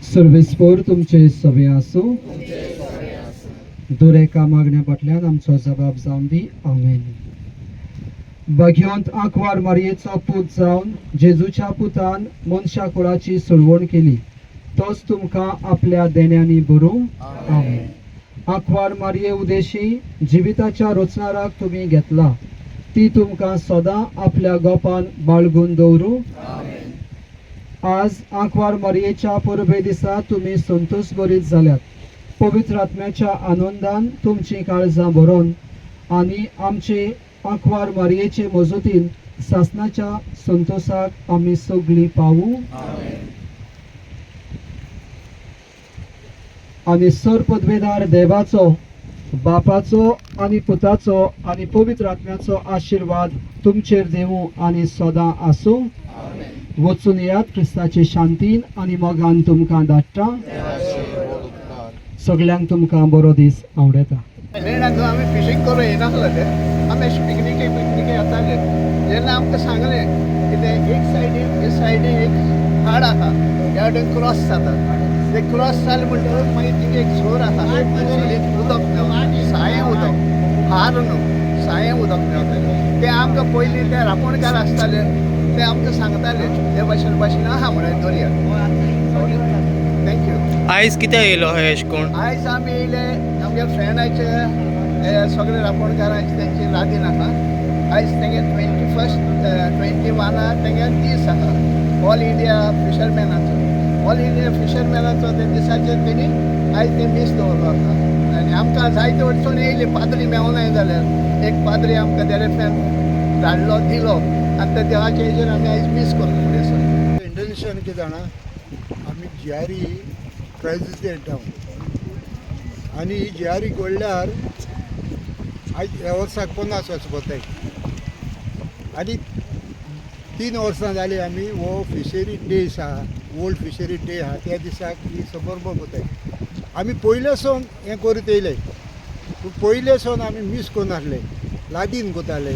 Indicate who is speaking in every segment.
Speaker 1: सर्वेस्पोर तुमचे सवे आसूं. दुरेका मागण्या फाटल्यान आमचो जबाब जावन दी. आमेन. बघ्योंत आंकवार मारयेचो पूत जावन जेजूच्या पुतान मनशा कुळाची सोडवण केली, तोच तुमकां आपल्या देण्यांनी भरूं. आमेन. आंकवार मारये उदेशी जिविताच्या रचणाराक तुमी घेतला, ती तुमकां सदां आपल्या गोपान बाळगून दवरूं. आज आंकवार मारयेच्या परबे दिसा तुमी संतोश भरीत जाल्यात. पवित्र आत्म्याच्या आनंदान तुमचीं काळजां भरोन आनी आमचे आंकवार मारयेचे मजतीन सासनाच्या संतोशाक आमी सगळीं पावूं. आनी सर पदवेदार देवाचो, बापाचो आनी पुताचो आनी पवित्र आत्म्याचो आशिर्वाद तुमचेर देवूं आनी सदां आसूं. वचून येयात. क्रिस्ताचे शांतीन आनी मोगान तुमकां धाडटा. सगल्यांक तुमकां बरो दीस आवडटा.
Speaker 2: आमी फिशींग करूं येनासले ते. आमी अशें पिकनिके पिकनिके येताले जेन्ना आमकां सांगलें की ते एक सायडीन, हे सायडीन एक हाड आसा, ह्या वटेन क्रॉस जाता. ते क्रॉस जाले म्हणटकच मागीर थिंगा एक झोर आसा, झोरींत उदक मेवता, सायें उदक, हार न्हू, सायें उदक मेवतालें. ते आमकां पयलीं ते रांपोणकार आसताले, ते आमकां सांगताले ते भाशेन भाशेन आहा म्हणून दर्या. Thank you.
Speaker 3: आयज कित्याक येयलो हय अशें कोण?
Speaker 2: आयज आमी येयले आमगे फ्रेंडाचे, हे सगळे रांपोणकारांचे तेंची लादीन आसा. आयज तेंगे 21, 21 तेंगे दीस आसा, ऑल इंडिया फिशरमॅनाचो. ऑल इंडिया फिशरमॅनाचो ते दिसाचेर तेणी आयज ते मीस दवरलो आसा. आनी आमकां जायते अडचण येयली. पाद्री मेवनाय जाल्यार एक पाद्री आमकां देरेफ्यान धाडलो, दिलो आनी त्या देवाच्या हेजेर आमी आयज मीस करता फुडें सर.
Speaker 4: इंडोनेशियान कितें जाणा, आमी जियारी प्रेजिडेंट हांव आनी ही जियारी घडल्यार आयज ह्या वर्साक 50 वर्सां कोताय आनी 3 वर्सां जालीं आमी हो फिशरी डे आहा, ओल्ड फिशरी डे आहा, त्या दिसाक ही समारंभ कोताय. आमी पयले सावन हें करीत येयले, पूण पयले सावन आमी मीस करनासले, लादीन कोताले.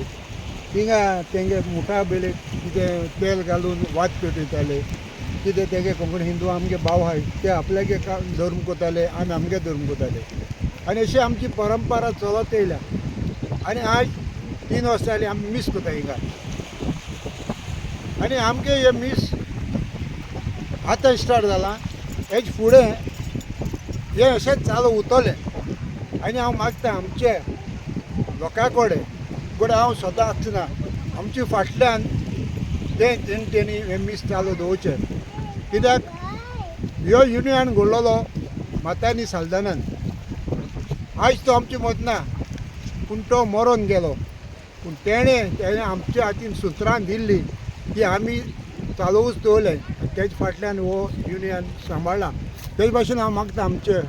Speaker 4: थिंगा तेंगे मुठा बेले कितें तेल घालून वात पेटयताले. कितें तेगे कोंकणी हिंदू आमगे भाव आहाय, ते आपल्यागे धर्म कोताले, आमी आमगे धर्म कोताले आनी अशी आमची परंपरा चलत येयल्या. आनी आज 3 वर्सां जालीं आमी मीस कोता हिंगा. आनी आमगे हे मीस आतां स्टार्ट जालां, हेज फुडें हें अशेंच चालू उरतलें. आनी हांव मागता आमचे लोकां कडेन, गोडे हांव सदां आसना, आमचे फाटल्यान तें तेणी हें मीस चालू दवरचें. कित्याक ह्यो युनियन घडलेलो मातानी साल्दानान, आयज तो आमचे मद ना, पूण तो मरोन गेलो, पूण तेणें तेणें आमच्या हातीन सुत्रां दिल्ली ती आमी चालूच दवरले आनी तेज फाटल्यान हो युनियन सांबाळ्ळा. तेज भाशेन हांव मागता आमचे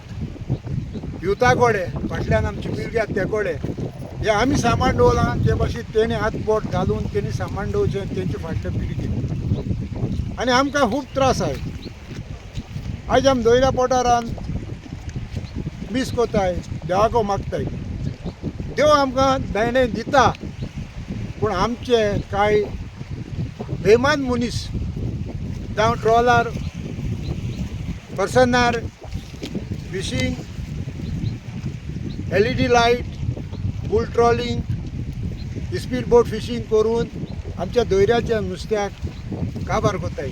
Speaker 4: युथा कडेन, फाटल्यान आमची पिळगी आसा ते कडेन, हे आमी सामान दवरलां ते भाशेन तेणी हात बोट घालून तेणी सामान दवरचें तेंचे फाटले पिळगी. आनी आमकां खूब त्रास आहाय. आयज आमी दोयऱ्या पोटारान मीस कोताय, देवाको मागताय, देव आमकां दायणे दिता, पूण आमचे कांय बेमान मनीस जावं trawler पर्सनार fishing, LED light, bull trawling, speed boat fishing करून आमच्या दोयऱ्याच्या नुस्त्याक काबार कोताय.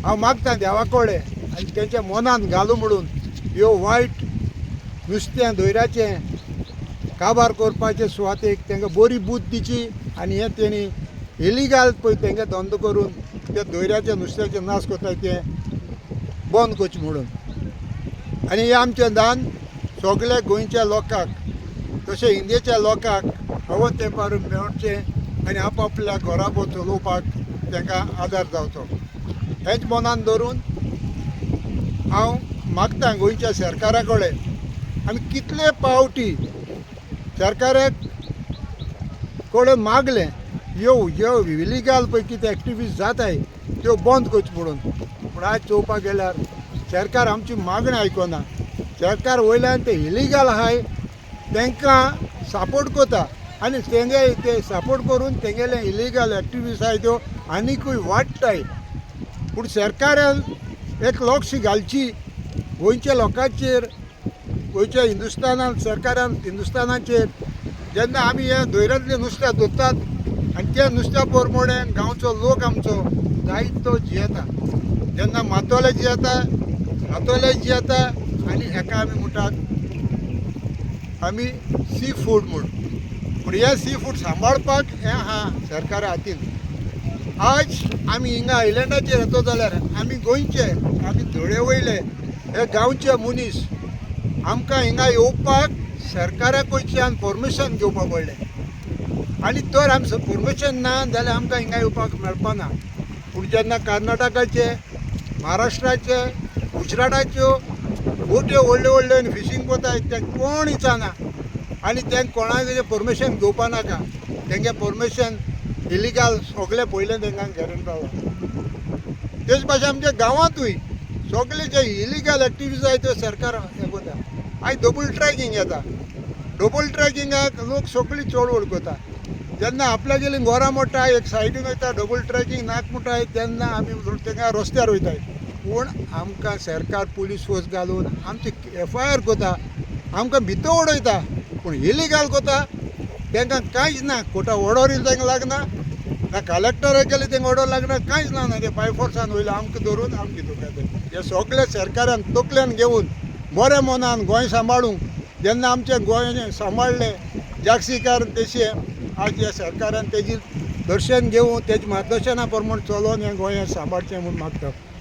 Speaker 4: हांव मागता देवा कडेन आनी तेंच्या मनान घालूं म्हणून ह्यो वायट नुस्तें दोयऱ्याचें काबार करपाचे सुवातेक तांकां बरी बूद दिची आनी हें तेणी इलिगाल पळय तेंगे धंदो करून ते दोयऱ्याच्या नुस्त्याचें नाश करताय तें बंद करचें म्हणून. आनी हें आमचें दान सगल्या गोंयच्या लोकांक तशें इंडियेच्या लोकांक फावो तेंपार मेळचें आनी आपआपल्या घराबो चलोवपाक तांकां आदार जावचो. हेंच मनान धरून हांव मागता गोंयच्या सरकारा कडेन. आमी कितले पावटी सरकाराक कडेन मागलें ह्यो ह्यो इलिगाल पळय कितें एक्टिविटीज जाताय त्यो बंद करच्यो म्हणून, पूण आयज चोवपाक गेल्यार सरकार आमची मागणी आयकना. सरकार वयल्यान ते इलिगाल आहाय तांकां सपोर्ट करता आनी तेंगे ते सपोर्ट करून तेंगेले इलिगल एक्टिविटीज आहाय त्यो आनिकूय वाडटाय. पूण सरकारान एक लक्ष घालची गोंयच्या लोकांचेर, गोंयच्या हिंदुस्तानान सरकारान हिंदुस्तानाचेर. जेन्ना आमी हे दर्यांतलें नुस्त्या धरतात आनी त्या नुस्त्या पोरमोड्यान गांवचो लोक आमचो जायतो जियेता. जेन्ना मातोले जियेता, मातोले जियेता आनी हेका आमी म्हणटात आमी सी फूड म्हूण. पूण हे सी फूड सांबाळपाक हें आहा सरकारा हातीन. आज आमी हिंगा आयलंडाचेर येतो जाल्यार आमी गोंयचे, आमी धुळे वयले हे गांवचे मनीस, आमकां हिंगा येवपाक सरकारा कडच्यान परमिशन घेवपाक पडलें. आनी तर आमचो परमिशन ना जाल्यार आमकां हिंगा येवपाक मेळपाना. पूण जेन्ना कर्नाटकाचे, महाराष्ट्राचे, गुजराताच्यो बोट्यो व्हडल्यो व्हडल्यो फिशींग कोताय ते कोण विचारना आनी तेंक कोणाचें परमिशन घेवपा नाका. तेंगे परमिशन इलिगल सगळें पयलें तेंकां घेवन पावला. तेच भाशेन आमच्या गांवांतूय सगळे जे इलिगल एक्टिविटीज आहाय त्यो सरकार हें करता. आयज डबल ट्रॅकिंग येता, डबल ट्रॅकिंगाक लोक सगळी चळवळ करता. जेन्ना आपल्यागेली घरां मोडटा, एक सायडीन वयता, डबल ट्रॅकिंग नाक म्हणटाय, तेन्ना आमी तेंगा रस्त्यार वयताय. पूण आमकां सरकार पुलीस फोर्स घालून आमची एफ I R करता, आमकां भितर उडयता. पूण इलिगल करता तांकां कांयच ना. कोटा ऑर्डर तांकां लागना ना, कलेक्टराक गेले तांकां ऑर्डर लागना, कांयच ना. ना ते बाय फोर्सान वयले आमकां धरून आमकां धोका. हे सगळे सरकारान तकल्यान घेवन बऱ्या मनान गोंय सांबाळूंक. जेन्ना आमचें गोंय सांबाळ्ळें जागसीकार तशें आज ह्या सरकारान तेजी दर्शन घेवन तेजे मार्गदर्शना प्रमाण चलोवन हें गोंय सांबाळचें म्हूण मागता.